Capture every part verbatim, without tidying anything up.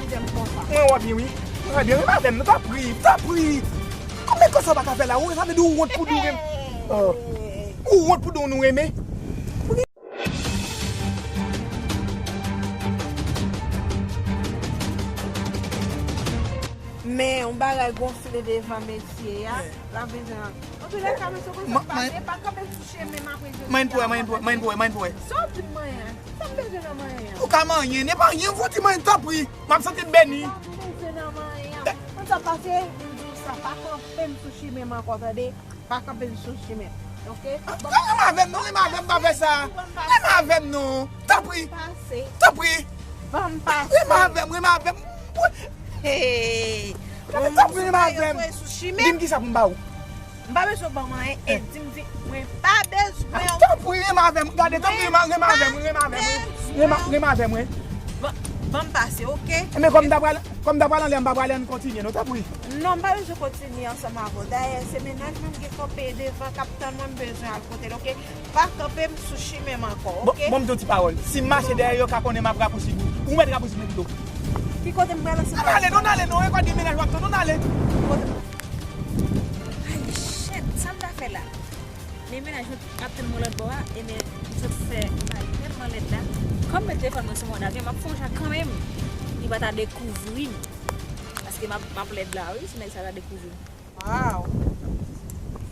Mwen wè byen wi. Mwen wè byen, renmen avè m non, tanpri, tanpri. Konbyen kosa w pa ka fè la? Ou sa vle di ou wont pou di w renmen? Oh. Ou wont pou di w nou renmen? Men yon bagay gonfle devan mesye a, la bezwen. Antoulèka, mesye, konsa pase, pa kanpe sou chemen m apre jodi a. Manyen pou wè, manyen pou wè, manyen pou wè, manyen pou wè. Sa w di m manyen? Sa m bezwen nan manyen an? Ou ka manyen, nenpòt anyen, ou fouti manyen, tanpri. M ap santi m beni. Sa m bezwen nan manyen an? Konsa pase, m di w sa, pa kanpe m sou chemen m ankò, tande? Pa kanpe m sou chemen. Oke? Renmen avè m non, renmen avè m, pa fè sa. Renmen avè m non. Tanpri. Tanpri. Ban m pase. Renmen avè m, renmen avè m. Hey. Tanpri, renmen avè m. Di m kisa pou m ba ou. M pa bezwen ban m anyen e di m di mwen pa bezwen. Tanpri, renmen avè m. Gade, tanpri, renmen avè m, renmen avè m. Renmen avè m, wi. Ban m pase, oke? Enben, kòm m ta pral, kòm m ta pral anlè, m pa pral ann kontinye non, tanpri. Non, m pa bezwen kontinye ansanm avè w. Dayè, se mennaj mwen m gen kanpe devan k ap tann mwen, m bezwen al kote l, oke? Pa kanpe m sou chemen m ankò, oke? Bon, m di w ti pawòl. Si m mache dèyè yo, ka konnen m ap rapousib ou. Ou mèt rapousib mwen pito. Ki kote m pral ansanm avè w? Ann ale non, ann ale non. E kwa de mennaj w ap tann, ann ale. Ki kote m pral? Ay, shit, sa m ta fè la? Men mennaj mwen ap tann mwen lòt bò a, e men m sot fè yon bagay tèlman lèd la. Kòm mwen telefòn mwen sou mòd avyon, m ap fè yon jan kanmenm. Li pa ta dekouvri m. Paske m ap, m ap lèd la, wi, si nèg sa ta dekouvri m. Waw.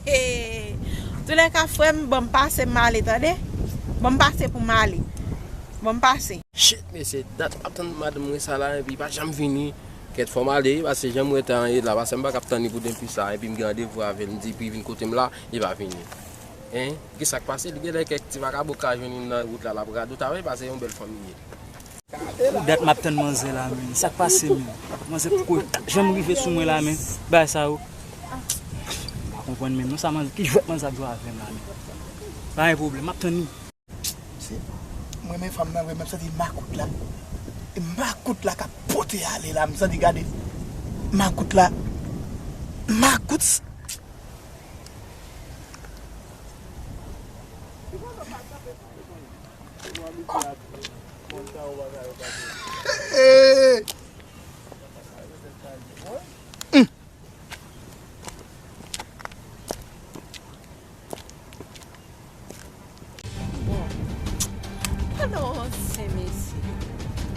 Hey. Toulèka, frè m, ban m pase m ale, tande? Ban m pase pou m ale. Ban m pase. Shit, mesye, dat m ap tann madanm mwen sa la, epi li pa janm vini. Kèt, fò m ale, wi, paske jan m wè tan an ye la, paske m pa ka ap tann li pou depi sa, epi m gen randevou avè l, m di pou li vin kote m la, li pa vini. Hein? Kisa k pase? Li genlè kèk ti vakabon ka jwenn li nan wout la, l ap radot avè l, paske se yon bèl fanm li ye. Pou dat m ap tann manzè la, men. Sa k pase, men? Manzè poko janm rive sou mwen la, men. Bagay sa yo. M pa konprann menm non, sa manzè, ki jwèt manzè ap jwe avè m la, men. Pa gen pwoblèm, m ap tann li. Se, mwen renmen fanm nan vre, men m santi makout la. E makout la k ap pote ale la, m santi, gade. Makout la. Makout. Hey! Bon. Gade yon zen mesye.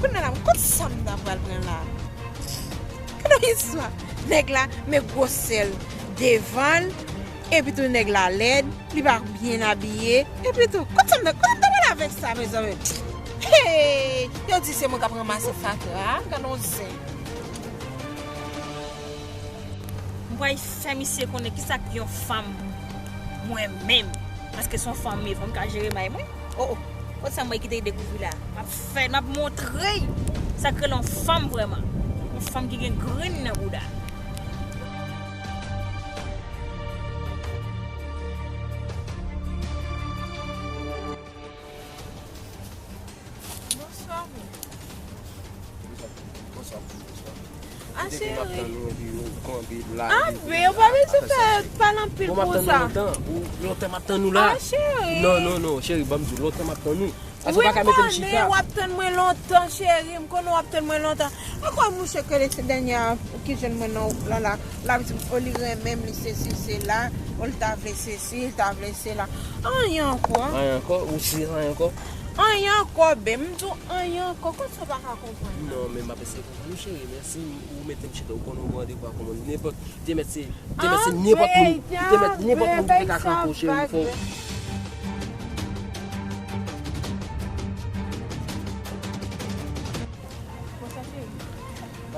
Kounye a la, kot sa m ta pral pran la? Gade yon istwa. Nèg la, men gwosè l devan l, epi tou nèg la lèd, li pa byen abiye, epi tou, kot sa m ta, kot sa m ta pral avèk sa, mezanmi? Hey! Yo di se mwen k ap ranmase fatra a, gade yon zen. M pral fè misye konnen kisa k yon fanm mwen menm. Paske se yon fanm m ye, fò m ka jere may mwen. O, o. Kot sa m wè ki te dekouvri la? M ap fè, m ap montre l sa k rele yon fanm vrèman. Yon fanm ki gen grenn nan bouda. Bonswa. A, cheri. A, ben, ou pa bezwen fè pale anpil pou sa. Lontan m ap tann ou la. A, cheri. Non, non, non, cheri, ban m di w, lontan m ap tann ou. Wi, m konnen w ap tann mwen lontan, cheri, m konnen w ap tann mwen lontan. Ankò mouche ke se dènye a ki jwenn mwen nan wout lan la, l ap di m, o, li renmen m, li sesi, sela, o, l ta vle sesi, l ta vle sela. Anyen ankò. Anyen ankò? Ou si anyen ankò? Anyen ankò, ben, m di w anyen ankò. Konsa w pa ka konprann la? Non, men m ap eseye konprann ou, cheri, mèsi, ou mete m chita, ou konnen ou gen randevou ak yon moun, nenpòt, te mèt se, te mèt se nenpòt moun, te mèt nenpòt moun ki te ka kanpe w, cheri, fò.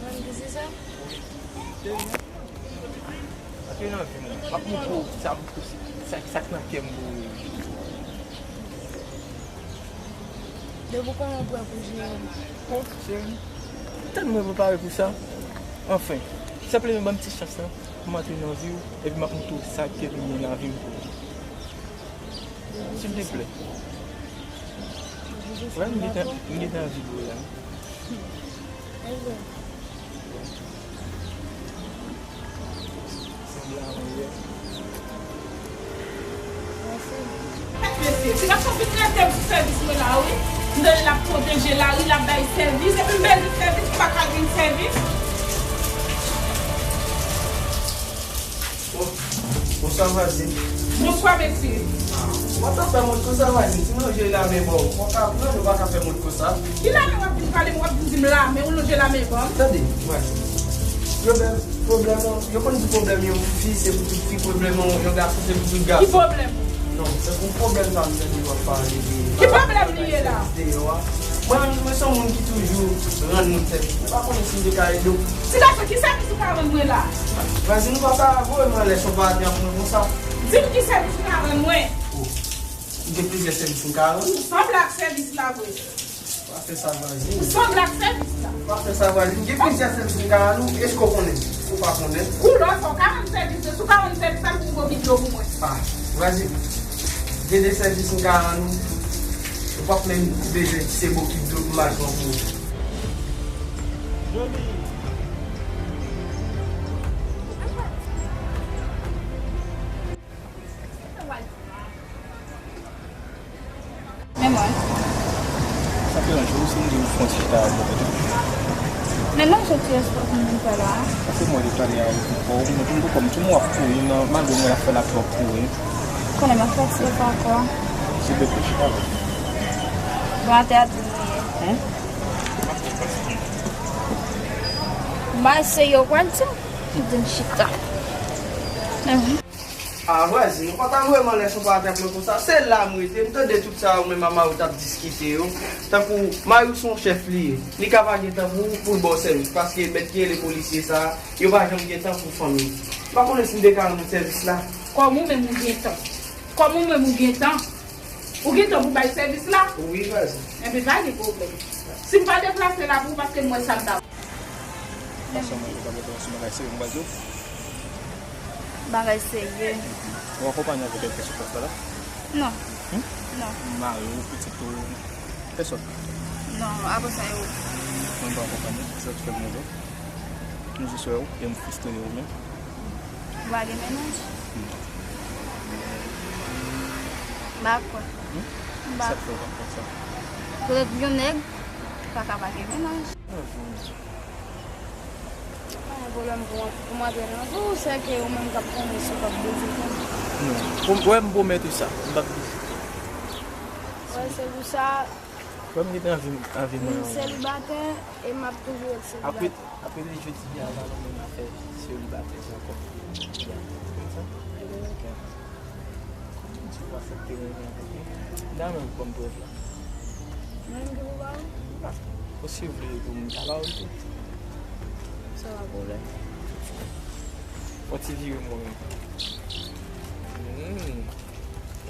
Mwen ki se sa? Antre nan vi m. M ap montre w sa, sa, sa k nan kè m pou ou. Depi w konnen w prè pou jere m. Bon, cheri, m tèlman prepare pou sa. Anfen, senpleman ban m ti chans lan pou m antre nan vi w, epi m ap montre w sa k te pi byen nan vi m pou ou. Silteplè. Wè, m gentan, m gentan anvi pou ou la. Mesye, si n ap konn vin rete m sou sèvis mwen la, wi. M tande l ap pwoteje lari, l ap bay sèvis, epi m bezwen sèvis, m pa ka jwenn sèvis. Bon, bonswa, vwazin. Bonswa, mesye. Ah, w ap fè mond konsa, vwazin? Si m lonje lame ba w, w pa ka pran, ou pa ka fè mond konsa. Ki lame w ap vin pale m, w ap vin di m lame, ou lonje lame ban m? Tande, vwazin. Pwoblèm, pwoblèm, yo konn di pwoblèm yon fi, se pou tout fi, pwoblèm yon gason, se pou tout gason. Ki pwoblèm? Non, se pou pwoblèm sa m tande w ap pale de. Ki pwoblèm li ye la? Deyò a. Mwen, mwen se yon moun ki toujou rann moun sèvis. Mwen pa konnen si m te ka ede w. Ti gason, ki sèvis ou ka rann mwen la? Vwazin, ou pa ta voye m anlè, se w pa te ap mwen konsa. Di m ki sèvis ou ka rann mwen. Oh, m gen plizyè sèvis m ka rann ou. Ou sanble ak sèvis la vre. Pa fè sa, vwazin. Ou sanble ak sèvis la. Pa fè sa, vwazin. Gen plizyè sèvis m ka rann ou. Èske w konnen? Ou pa konnen? Koulè sa, ou ka rann sèvis la. Si w ka rann sèvis la, pou gwo bidyo pou mwen. Ah, vwazin. Gen de sèvis m ka rann ou. Ou p ap menm bezwen ti sebo ki dlo pou m al pran pou ou. Joli. Men mwen. Sa te ranje w si m di w fè yon ti chita avè m? Men mwen, se ti espò pou m vin fè la. Paske mwen te pale avè w pou kò w, mwen te di w kòm tou mwen ap kouri nan, malgre mwen ap fè l ap twòp kouri. Konnen mwen fè ti espò ankò. Se bèt ou chita avè m. Bon, atè a di m ye. Hmm? M a eseye w pral di m. Di m chita. Mhm. Ah, vwazin, ou pa ta voye m anlè sou pa atè mwen konsa. Se la m rete, m tande tout sa ou menm a mari w t ap diskite yo. Tankou mari w se yon chèf li ye. Li ka pa gen tan pou, pou l ba w sèvis, paske mèt ki rele polisye sa a, yo pa janm gen tan pou fanmi. M pa konnen si m te ka rann ou sèvis la. Kòm ou menm ou gen tan. Kòm ou menm ou gen tan. Ou gen tan pou bay sèvis la? Wi, vwazin. Enben, pa gen pwoblèm. Si m pa deplase la pou ou, paske m wè sa m ta. Ansanm avèk bagay sa, se bagay serye m pral di w. Bagay serye. Ou akonpanye avèk kèlkeswa pòs la la? Non. Hmm? Non. Mari w, pitit ou, pèsòn? Non, apre sa, e ou? Mwen pa akonpanye, se sa k fè m wè w. M jis wè w, e m fristre de ou menm. Ou pa gen mennaj? Non. M pa kwè. Hmm? M pa. Sa k fè w pa kwè sa? Petèt yon nèg pa ka pa gen mennaj. Ah, bon. Pa gen pwoblèm pou mwen, pou mwen antre nan vi w, sèke ou menm k ap konnen si w p ap vizite m. Non. Pwom-, wè, m pwomèt ou sa, m p ap vizite w. Wè, se pou sa. Wè, m gentan anvi, anvi mwen. M selibatè e m ap toujou ret selibatè. Apre, apre de jodi a, m pa nan menm afè selibatè ankò. Ya, konn sa? Ebyen, oke. Kòm m di w, afè teren an, oke? M ta renmen w pran prèv la. Mwen menm ki pou ba w? Ou si vle pou m ta ba w l tou. Sa pa pwoblèm. Fò ti vire m mwen menm. Hmm.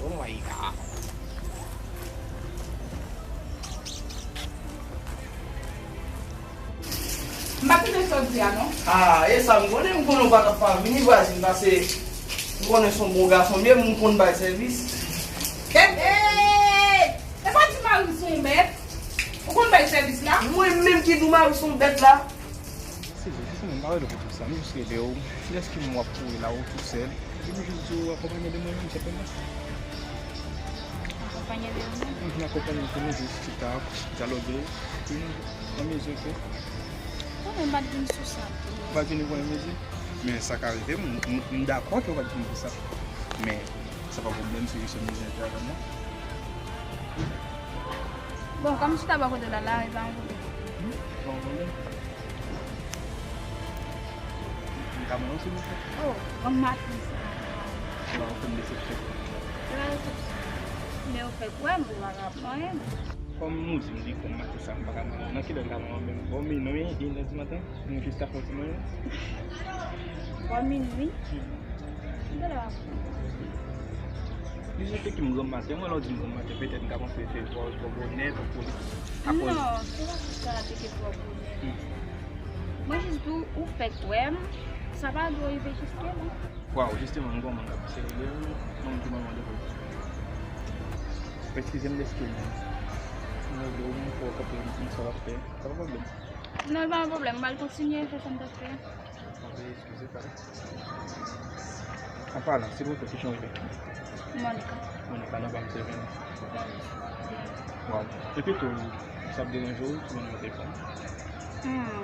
Oh my God. M pa tande sa w di a, non. Ah, e sa m konnen, m konnen w pa t ap pa vini, vwazin, paske m konnen se yon bon gason m ye, m konn bay sèvis. Hey, hey! E pa di mari m se yon bèt? Ou konn bay sèvis la? Mwen menm ki di w mari w se yon bèt la? Se vre, se sa, m pa rele w pou tout sa, m jis rele w. Kilès ki moun w ap kouri la, ou tousèl? Epi m jis di w akonpanye de mwen menm, senpleman. Akonpanye de ou menm? Mhm, akonpanye pou nou jis chita, dyaloge, epi nou anmize, oke? Bon, men m pa t vin sou sa tou. Ou pa t vin pou anmize? Men sa ka rive, m, m, m dakò ke w pa t vin pou sa. Men sa pa pwoblèm, se jis anmize enteresan mwen. Bon, kòm chita bò kote w la, la, e pa yon pwoblèm. Hmm, pa yon pwoblèm. M ka mande w, silvouplè? Oh, bon maten sa. Se pa okenn desepsyon. Se pa desepsyon. Men ou fèk wè m, ou pa ka mande m. Kòm nou di m di bon maten sa, m pa ka mande w. Nan kilè m ka mande w menm? Bò minwi, inè di maten? Nou jis ta fè yon ti manje? Bò minwi? Hmm. Kilè w ap manje? Li sou te ki m granm maten, mwen lè w di m granm maten, petèt m ka panse se twò, twò bonè, tankou li. Non, se pa pou sa te ke twò bonè. Hmm. Mwen jis di w, ou fèk wè m, sa pa dwe rive jiske la. Waw, jisteman, m gon mank ap serye, non, m di manman de vre. Eskize m deske m. M rele w, m fè w kanpe, m di m sa w ap fè. Sa pa pwoblèm. Non, pa gen pwoblèm, m pral kontinye fè sa m t ap fè. Anpalan, silvouplè, kijan w rele? Monica. Monica, nan bann seven. Waw. Epi tou, sa ap deranje w si mwen monte fon? Hmm.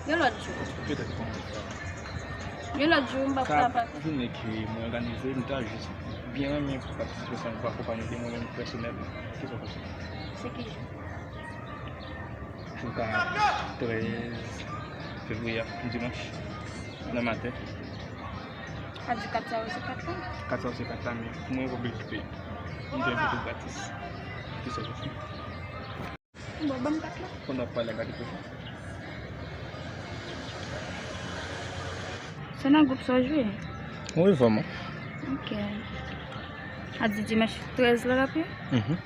Yon lòt jou. Petèt kòman sa. Yon lòt jou, m p ap kapab. Sa jounen ke mwen òganize, m ta jis byen renmen patisipe san pou akonpanye de mwen menm pèsonèlman. Kisa w panse? Se ki jou? Jou ka trèz fevriye a, dimanch, nan maten. Sa di kat sa yo se kat la? Kat sa yo se kat la, men pou mwen, w oblije peye. M gen pou tou gratis. Ki sòti? Bon, ban m kat la. Pandan w ap pale, gade pou. Se nan gwoup sa w jwe? Wi, vrèman. Ok. A di dimanch trèz la l ap ye? Mhm.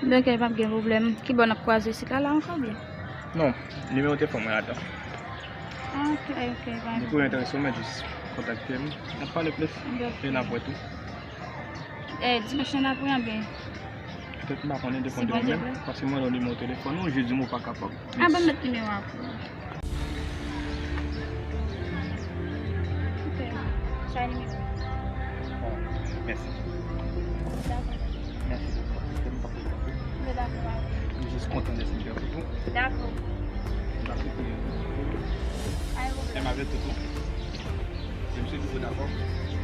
Donk, e p ap gen pwoblèm. Kibò n ap kwaze, sila la ankò oubyen? Non, nimewo telefòn mwen ladan. Ah, ok, ok, pa gen pwoblèm. Depi w enterese, w mèt jis kontakte m. N ap pale plis. Ok. E n ap wè tou. E, dimanch nan apre an, byen? Petèt m pa konnen, depann de ou menm, paske mwen wè nimewo telefòn ou, jodi m ou pa kapab. Ah, ban m met nimewo a pou ou. Ok. Sa e nimewo. Bon, mèsi. Dakò. Mèsi bokou. Mwen dakò avè w. M jis kontan de sou kè pou ou. Dakò. M ap koute. Ay, bon. M avè tout ou. Se misye toujou dakò.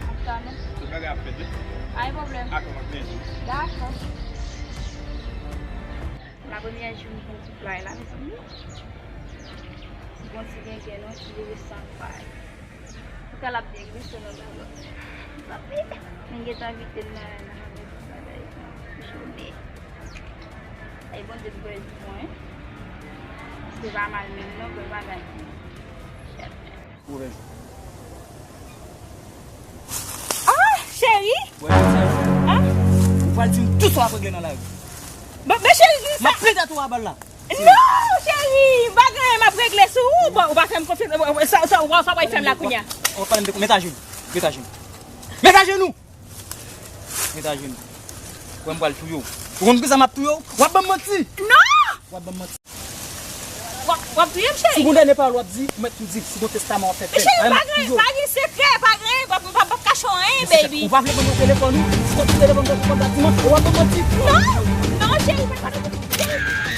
Ap tann ou. Tout bagay ap fèt, wi. Pa gen pwoblèm. Ak mwen menm. Dakò. La premyè jou m pran ti play la, mezanmi. Ti bon ti gengèn, yon ti leve san pay. Pou ka l ap degre selon la lòt. Papi, m gentan envite l nan, nan bagay, nan jounen. Ay, Bondye t bwè di mwen. Se pa mal menm non, bwè bagay. Chèf. Pwovens. Ah, cheri! Wè, sa. Ah? Ou pral di m tout sa w ap regle nan lari. Bon, men cheri, di sa. M ap pete tou a bal la. Non, cheri, m pa gen anyen m ap regle sou ou. Bon, ou pa fè m konfyans. Sa, sa, sa, sa w ap fè m la kounye a? Ou pa pale m de, met ajenou. Met ajenou. Met ajenou. Met ajenou. Wè m pral touye w. Ou konn kisa m ap touye w? W ap ban m manti. Non! W ap ban m manti. W ap, w ap touye m, cheri. Si gon dènye pawòl w ap di, ou mèt tou di. Si gon testaman w ap fè, fè l. Cheri, pa gen, pa gen sekrè, pa gen, pa, pa, pa kache anyen, baby. Ou pa vle ban mwen telefòn ou? Si w ap telefòn, telefòn la dimanch, w ap ban m manti. Non, non, cheri, pa, pa, pa.